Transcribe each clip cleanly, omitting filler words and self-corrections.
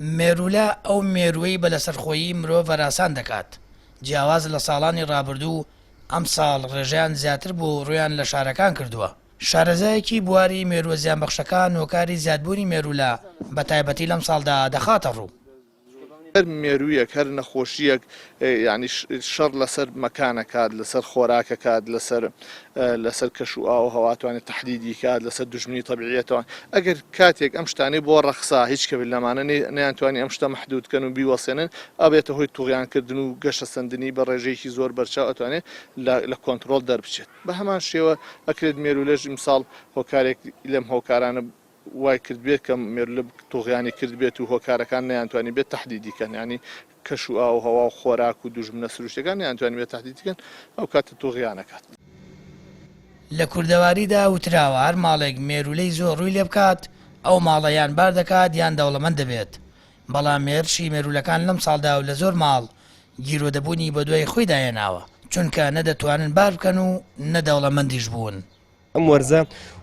مێروولە ئەو مێرووەی بە لەسەرخۆیی مرۆڤ هەراسان دەکات، جیاواز لە ساڵانی ڕابردوو ئەمساڵ ڕێژەیان زیاتر بووە و ڕوویان لە شارەکان کردووە. شارەزایەکی بواری مێرووە زیانبەخشەکان هۆکاری زیادبوونی مێروولە بەتایبەتی لەمساڵدا دەخاتەڕوو. هەر مێروویەک هەر نەخۆشییەک یانی شەڕ لەسەر مەکان ئەکات لەسەر خۆراک ئەکات لەسەر لەسەر کەش و ئاو و هەوا توانێت تەحدیدی کات لەسەر دوژمنی تەبیعیەتەوە ئەگەر کاتێک ئەم شتانەی بۆ ڕەخسا هیچ کەبێت لەمانە نەیانتوانی ئەم شتە مەحدود کەن و بیوەسێنن ئەبێتە هۆی توغیان کردن و گەشەسەندنی بە ڕێژەیەکی زۆر بەرچاو ئەتوانێت لە کۆنتڕۆڵ دەربچێت بە هەمان شێوە ئەکرێت مێروولەش ئیمساڵ هۆکارێک لەم هۆکارانە وای کردبێت کە مێرولە توغیانی کردبێت و هۆکارەکان نەیانتوانیبێت تەحدیدی کەن یانی کەش و ئاو و هەوا و خۆراک و دوژمنە سروشتیەکان نەیانتوانیبێت تەحدیدی کەن ئەو کاتە توغیان ئەکات. لە کوردەواریدا وتراوە هەر ماڵێک مێروولەی زۆر ڕووی لێ بکات ئەو ماڵە یان بار دەکات یان دەوڵەمەند دەبێت، بەڵام هێرشی مێروولەکان لەمساڵدا و لە زۆر ماڵ گیرۆدەبوونی بەدوای خۆیدا هێناوە، چونکە نە دەتوانن بار بکەن و نە دەوڵەمەندیش بوون. ئەم وەرزە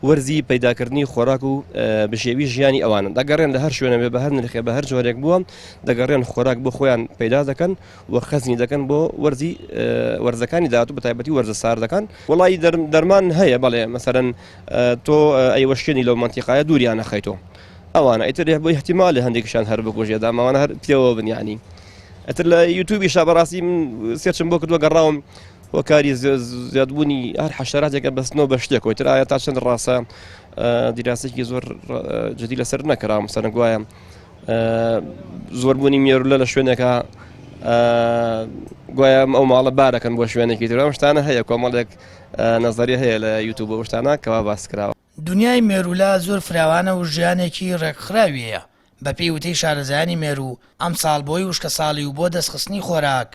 وەرزی پەیداکردنی خۆراک و بژێوی ژیانی ئەوانە دەگەڕێن لە هەر شوێنە بێ بە هەر نرخێ بە هەر جۆرێک بووە دەگەڕێن خۆراک بۆ خۆیان پەیدا دەکەن و خەزنی دەکەن بۆ وەرزی وەرزەکانی داهاتوو بە تایبەتی وەرزە ساردەکان وڵی دەرمان هەیە بەڵێ مەسەرەن تۆ ئەیوەشکێنی لەو منتیقایە دووریانە خەیتۆ ئەوانە ئیتر بۆ احتیمال هەندێکیشان هەر بکوژێ داماوانە هەر پێوە بنیانی ئەتر لە یوتوبی شابڕاستی من سێرچم بۆ کردووە گەڕاوم هۆکاری زیادبوونی هەر حەشەراتێکە بەستنەوە بە شتێک تر ئایا تا چەند ڕاستە دیراسێکی زۆر جدی لەسەر نەکرا مەسەلەن گوایە زۆربوونی مێرولە لە شوێنێکە گوایە ئەو ماڵە بارەکەن بۆ شوێنێکی تر ئەم شتانە هەیە کۆمەڵێک نەزەری هەیە لە یوتوب بۆ شتانە کەوا باس کراوە. دونیای مێروولە زۆر فراوانە و ژیانێکی ڕێکخراوی هەیە، بەپێی وتەی شارەزایانی مێروو، ئەمساڵ بۆی وشکەساڵی و بۆ دەستخستنی خۆراک،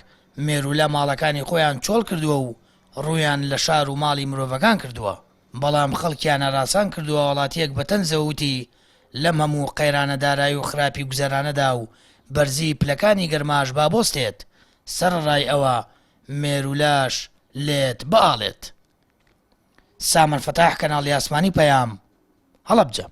مێروولە ماڵەکانی خۆیان چۆڵ کردووە و ڕوویان لە شار و ماڵی مرۆڤەکان کردووە، بەڵام خەڵکیان هەراسان کردووە، وڵاتییەک بە تەنزەوە وتی، لەم هەموو قەیرانە دارایی و خراپی گوزەرانەدا و بەرزی پلەکانی گەرماش با بۆستێت، سەرەڕای ئەوە مێروولەش لێت بئاڵێت. سامان فەتاح کەناڵی ئاسمانی پەیام، هەڵەبجە.